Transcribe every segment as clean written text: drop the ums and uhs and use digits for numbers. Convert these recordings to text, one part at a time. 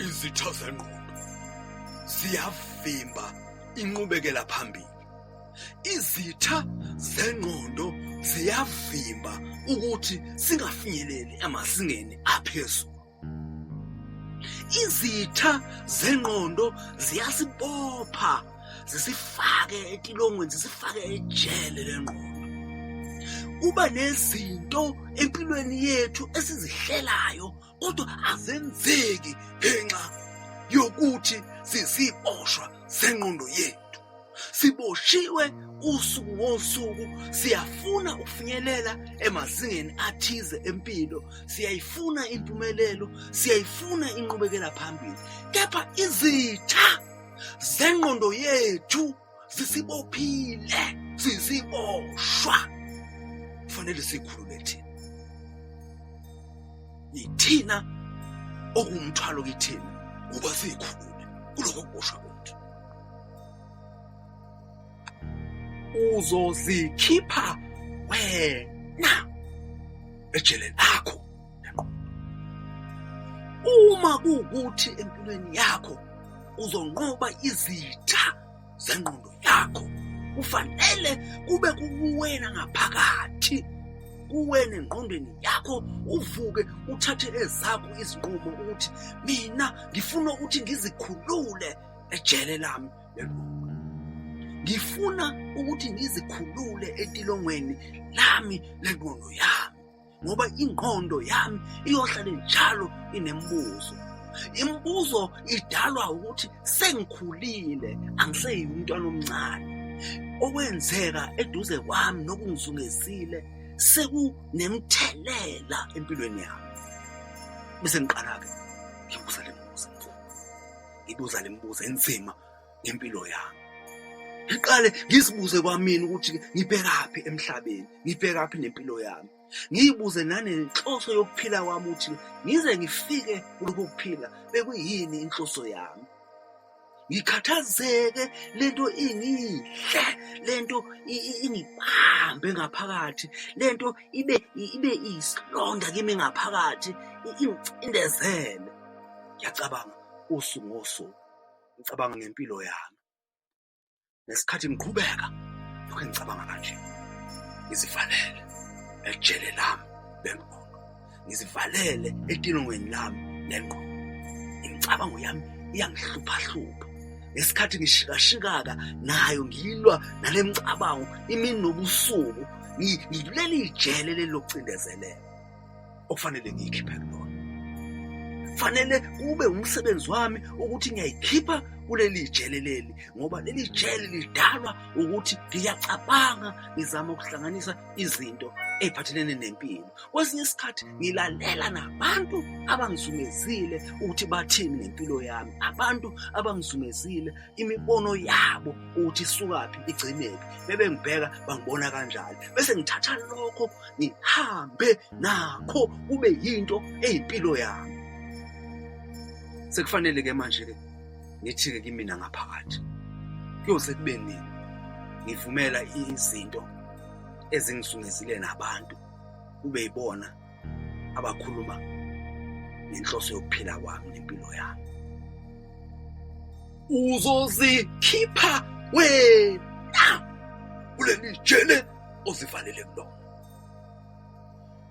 Izitha zengqondo ziyavimba inqubekela phambili. Izitha zengqondo ziyavimba ukuthi singafinyeleli emazingeni aphezulu. Izitha zengqondo ziyasibopha zisifake etilongweni zisifake ejele lengqondo. Kuba nezinto empilweni yethu esizihlelayo kodwa azenzeki ngenxa yokuthi siziboshwa zengqondo yethu. Siboshiwe usuku ngosuku, siyafuna ukufinyelela emazingeni athize empilo, siyayifuna impumelelo, siyayifuna inqubekela phambili, kepha izitha zengqondo yethu zisibophile, siziboshwa. Kufanele sikhulule thina, yithina okuwumthwalo kithina ukuba siyikhulule kuloko kuboshwa kwethu. Uzozikhipha wena ejele lakho uma kuwukuthi empilweni yakho uzonqoba izitha zengqondo yakho, kufanele kube kuwena ngaphakathi, kuwena engqondweni yakho, uvuke uthathe ezakho izinqumo ukuthi mina ngifuna ukuthi ngizikhulule ejele lami lengqondo, ngifuna ukuthi ngizikhulule etilongweni lami lengqondo yami, ngoba ingqondo yami iyohlale njalo inemibuzo. Imibuzo idalwa ukuthi sengikhulile, angiseyi umntwana omncane. Okwenzeka eduze kwami nokungizungezile sekunemthelela empilweni yami. Bese ngiqala-ke ngibuza le mibuzo, ngibuza le mibuzo enzima ngempilo yami. Ngiqale ngizibuze kwamina ukuthi ngibhekaphi emhlabeni, ngibhekaphi nempilo yami. Ngiyibuze nanenhloso yokuphila kwami ukuthi ngize ngifike kulokhu kuphila bekuyini inhloso yami. Ngikhathazeke lento ingihle, lento ingibambe ngaphakathi, lento ibe iyisilonda kimi ngaphakathi, ingicindezele. Ngiyacabanga usuku ngosuku, ngicabanga ngempilo yami. Ngesikhathi ngiqhubeka lokho engicabanga kanje, ngizivalele ejele lami lengqondo, ngizivalele etilongweni lami lengqondo. Imicabango yami iyangihluphahlupha ngesikhathi ngishikashikaka nayo, ngilwa nale micabango imini nobusuku. Ngileli ijele leli lokucindezeleka okufanele ngiyikhiphe kulona. Fanele kube umsebenzi wami ukuthi ngiyayikhipha kuleli jele leli, ngoba leli jele lidalwa ukuthi ngiyacabanga, ngizama ukuhlanganisa izinto ey'phathelene nempilo. Kwesinye isikhathi ngilalela nabantu abangizungezile ukuthi bathini ngempilo yami, abantu abangizungezile imibono yabo ukuthi isukaphi igcinephi, bebengibheka bangibona kanjani, bese ngithatha lokho ngihambe nakho kube yinto eyimpilo yami. Sekufanele-ke manje-ke ngithi-ke kimina ngaphakathi, kuyoze kube nini ngivumela izinto ezingizungezile nabantu kube yibona abakhuluma ngenhloso yokuphila kwami nempilo yami? Uzozikhipha wena kuleli jele ozivalele kulona,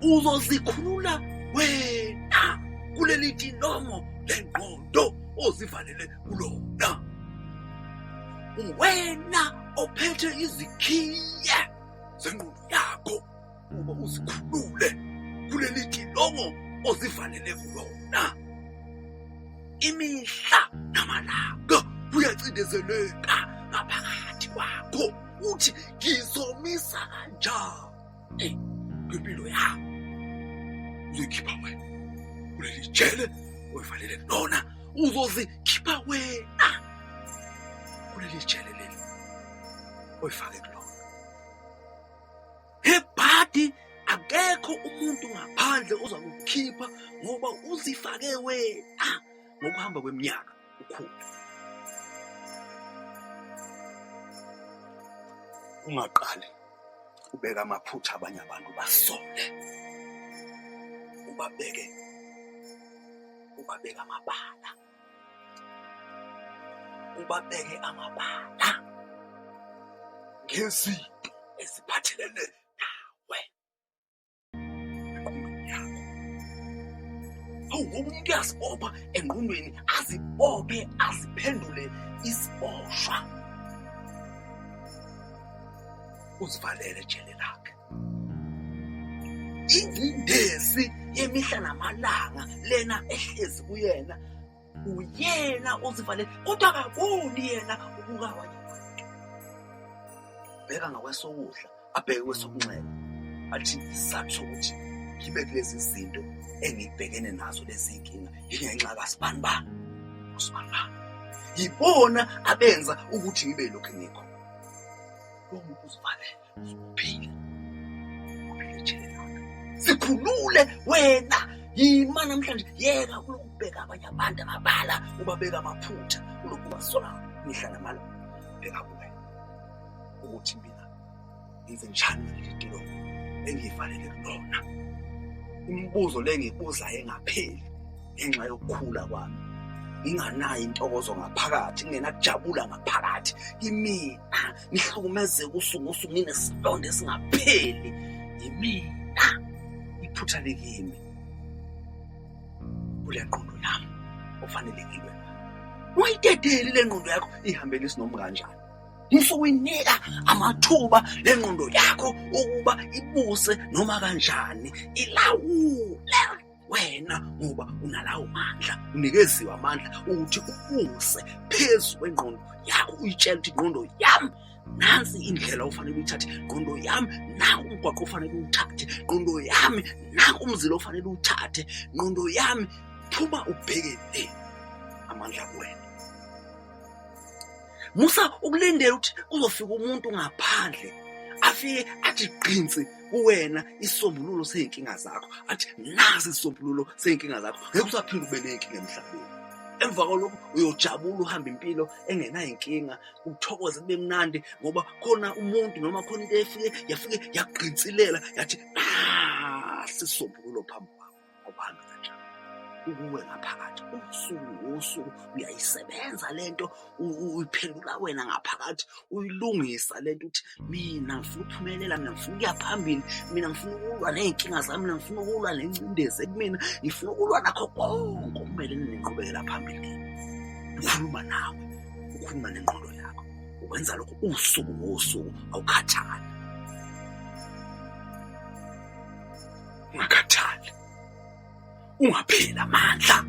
uzozikhulula wena kuleli tilongo lengqondo ozivalele kulona. Uwena ophethe izikhiye zengqondo yakho ukuba uzikhulule kuleli tilongo ozivalele kulona. Imihla namalanga kuyacindezeleka ngaphakathi kwakho, uthi ngizomisa kanjani ngempilo yami. Uzoyikhipha wena kuleli jele oyivalele kulona, uzozikhipha wena kuleli jele leli oyifake kulona. Ebhadi akekho umuntu ngaphandle oza kukukhipha ngoba uzifake wena ngokuhamba kweminyaka ukhula. Ungaqali ubeka amaphutha abanye abantu basole, ubabeke amabala. Ubabeke amabala ngezinto eziphathelene nawe engqondweni yakho. Hawu, ngoba umuntu uyazibopha engqondweni, azibophe aziphendule isiboshwa, uzivalele ejele lakhe. Ingcindezi yemihla namalanga lena ehlezi kuyena, uyena ozivalele, kodwa akaboni yena ubuka abanye abantu. Bheka ngakwesokudla, abheke kwesokunxele, athi isizathu sokuthi ngibe kulezi zinto engibhekene nazo, lezi nkinga, yingenxa kasibanibani, usibanibani yibona abenza ukuthi ngibe lokhu engikho. Lo muntu uzivalele, uphile uphile ejele lakhe. Sikhulule wena, yima namhlanje, yeka kulokubheka abanye abantu amabala, ubabeka amaphutha, ulokhu ubasola mihla namalanga. Bheka kuwe ukuthi mina ngenze njani ngaleli tilongo engiyivalele kulona. Imibuzo le engiyibuzayo engapheli ngenxa yokukhula kwami, nginganayo intokozo ngaphakathi, ngingenakujabula ngaphakathi kimina, ngihlukumezeka usuku ngosuku, nginesilonda esingapheli. Yimina, iphutha likimi kule ngqondo yami ofanele ngilwe nayo. Ungayidedeli le ngqondo yakho ihambele isinoma kanjani. Musukuyinika amathuba le ngqondo yakho ukuba ibuse noma kanjani, ilawule wena, ngoba unalawo mandla, unikeziwe amandla ukuthi ubuse phezu kwengqondo yakho, uyitshele ukuthi ingqondo yami nansi indlela ofanele uyithathe, ngqondo yami nanku umgwaqo ofanele uwuthathe, ngqondo yami nanku umzila ofanele uwuthathe, ngqondo yami phuma ubheke le, amandla kuwena. Musa ukulindela ukuthi kuzofika umuntu ngaphandle afike athi gqinsi kuwena isisombululo sey'nkinga zakho, athi nasi isisombululo sey'nkinga zakho, ngeke usaphinde ube ney'nkinga emhlabeni. Emva kwalokho uyojabula, uhambe impilo engenay'nkinga, uthokoze kube mnandi, ngoba khona umuntu noma khona into efike yafike yakugqinsilela yathi nasi isisombululo phambi kwakho. Awuhambi kanjalo, ukuwe ngaphakathi usuku ngosuku uyayisebenza lento, uyiphendula wena ngaphakathi, uyilungisa lento, uthi mina ngifuna ukuphumelela, mina ngifuna ukuya phambili, mina ngifuna ukulwa ney'nkinga zami, mina ngifuna ukulwa nengcindezi ekumina, ngifuna ukulwa nakho konke okumelene nenqubekela phambili kimi. Ukhuluma nawe, ukhuluma nengqondo yakho, ukwenza lokho usuku ngosuku, awukhathali. Ungakhathali, ungapheli amandla,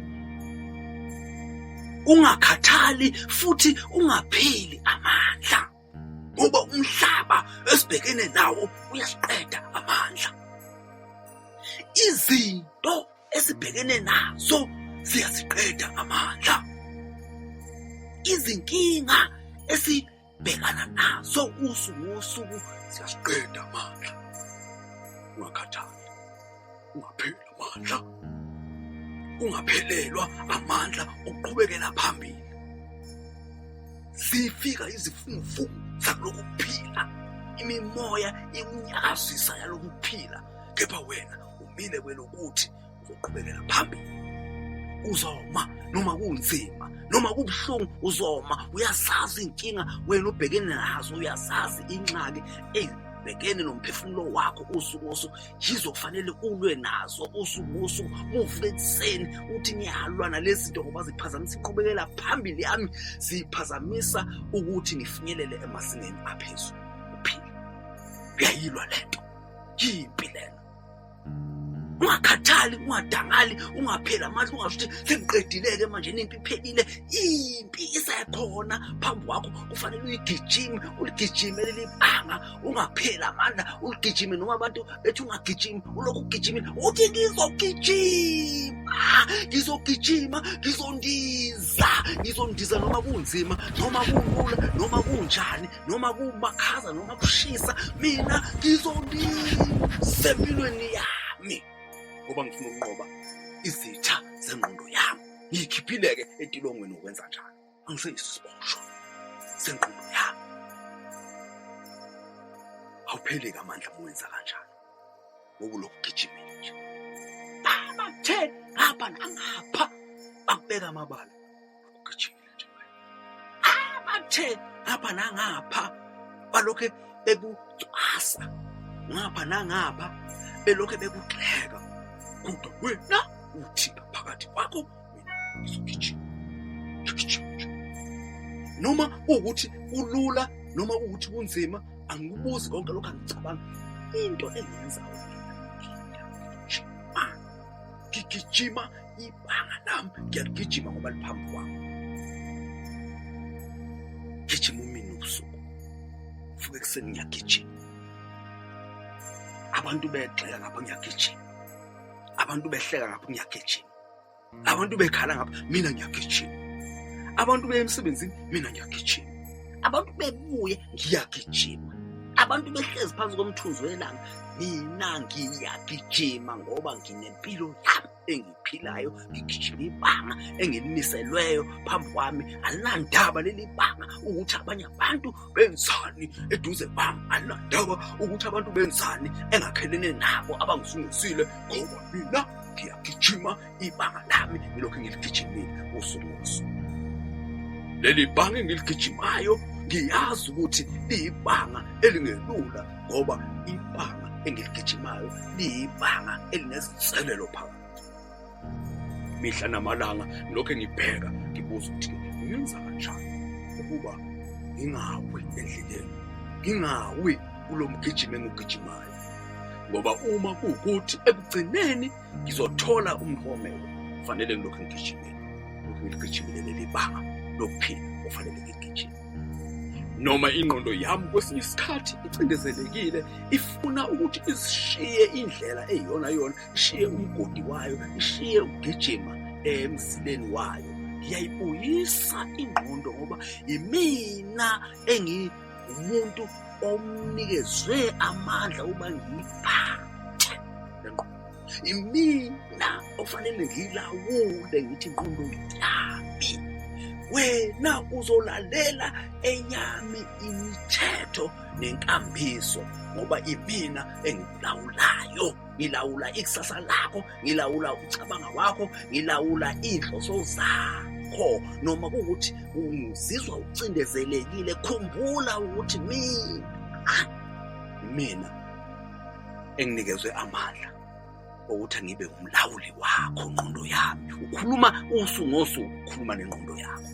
ungakhathali futhi ungapheli amandla, ngoba umhlaba esibhekene nawo uyasiqeda amandla. Izinto esibhekene nazo ziyasiqeda amandla. Izinkinga esibhekana nazo usuku ngosuku ziyasiqeda amandla. Ungakhathali, ungapheli amandla, ungaphelelwa amandla okuqhubekela phambili. Zifika izifungufungu zakulokhu kuphila, imimoya ikunyakazisa yalokhu kuphila, kepha wena umile kwelokuthi uzoqhubekela phambili. Uzoma noma kunzima, noma kubuhlungu, uzoma. Uyazazi iy'nkinga wena obhekene nazo, uyazazi ingxaki ey'bhekene nomphefumulo wakho usuku ngosuku, yizo kufanele ulwe nazo usuku ngosuku. Muvuke ekuseni uthi ngiyalwa nalezi zinto ngoba ziphazamisa inqubekela phambili yami, ziphazamisa ukuthi ngifinyelele emazingeni aphezulu. Uphila uyayilwa lento, yimpi lena. Ungakhathali, ungadangali, ungapheli amandla, ungasho ukuthi sengiqedile-ke manje impi iphelile. Impi isekhona phambi kwakho, kufanele uyigijime, uligijime leli banga, ungapheli amandla, uligijime noma abantu bethi ungagijimi, ulokhu ugijimile, uthi ngizogijima, ngizogijima, ngizondiza, ngizondiza noma kunzima, noma kulula, noma kunjani, noma kumakhaza, noma kushisa, mina ngizondiza empilweni yami ngoba ngifuna ukunqoba izitha zengqondo yami. Ngiyikhiphile-ke etilongweni ngokwenza njalo, angiseyisiboshwa sengqondo yami. Awupheli-ke amandla uma wenza kanjalo, ngoba ulokhu ugijimile nje. Babathe ngapha nangapha, bakubeka amabala, ugijimile nje wena. Bethe ngapha nangapha balokhe bekucwasa ngapha nangapha belokhe bekuxheka, kodwa wena uthi ngaphakathi kwakho mina ngizogijima, ngigijima nje. Noma kuwukuthi kulula noma kuwukuthi kunzima, angikubuzi konke lokho, angicabangi. Into engiyenzayo mina, ngiyagijima, ngigijima ibanga lami, ngiyaligijima ngoba liphambi kwami. Gijima umini nobusuku, vuka ekuseni ngiyagijima. Abantu begxeka ngapha, ngiyagijima. Abantu behleka ngapha, ngiyagijima. Abantu bekhala ngapha, mina ngiyagijima. Abantu beye emsebenzini, mina ngiyagijima. Abantu bebuye, ngiyagijima. Abantu behlezi phansi komthunzi welanga, mina ngiyagijima ngoba nginempilo yami engiyiphilayo. Ngigijima ibanga engilimiselweyo phambi kwami. Alinandaba leli banga ukuthi abanye abantu benzani eduze kwami, alinandaba ukuthi abantu benzani engakhelene nabo abangizungezile, ngoba mina ngiyagijima ibanga lami, ngilokhu ngiligijimile usuku ngosuku. Leli banga engiligijimayo ngiyazi ukuthi liyibanga elingelula, ngoba ibanga engiligijimayo liyibanga elinezinselelo phakathi. Mihla namalanga ngilokhu ngibheka, ngibuza ukuthi ngingenza kanjani ukuba ngingawi endleleni, ngingawi kulo mgijimo engiwugijimayo, ngoba uma kuwukuthi ekugcineni ngizothola umhomelo, kufanele ngilokhu ngigijimile, lokhu ngiligijimile leli banga lokuphila ofanele ngigijime. Noma ingqondo yami kwesinye isikhathi icindezelekile, ifuna ukuthi isishiye indlela eyiyona yona, ishiye umgodi wayo, ishiye ukugijima emzileni wayo. Ngiyayibuyisa ingqondo ngoba imina engiwumuntu omnikezwe amandla ukuba ngiyiphathe le ngqondo. Imina ofanele ngiyilawule, ngithi ingqondo yami, wena uzolalela eyami imithetho nenkambiso, ngoba imina engikulawulayo. Ngilawula ikusasa lakho, ngilawula ukucabanga kwakho, ngilawula iy'nhloso zakho. Noma kuwukuthi uzizwa ucindezelekile, khumbula ukuthi mina enginikezwe amandla okuthi ngibe umlawuli wakho, ngqondo yami. Ukhuluma usuku ngosuku, ukhuluma nengqondo yakho.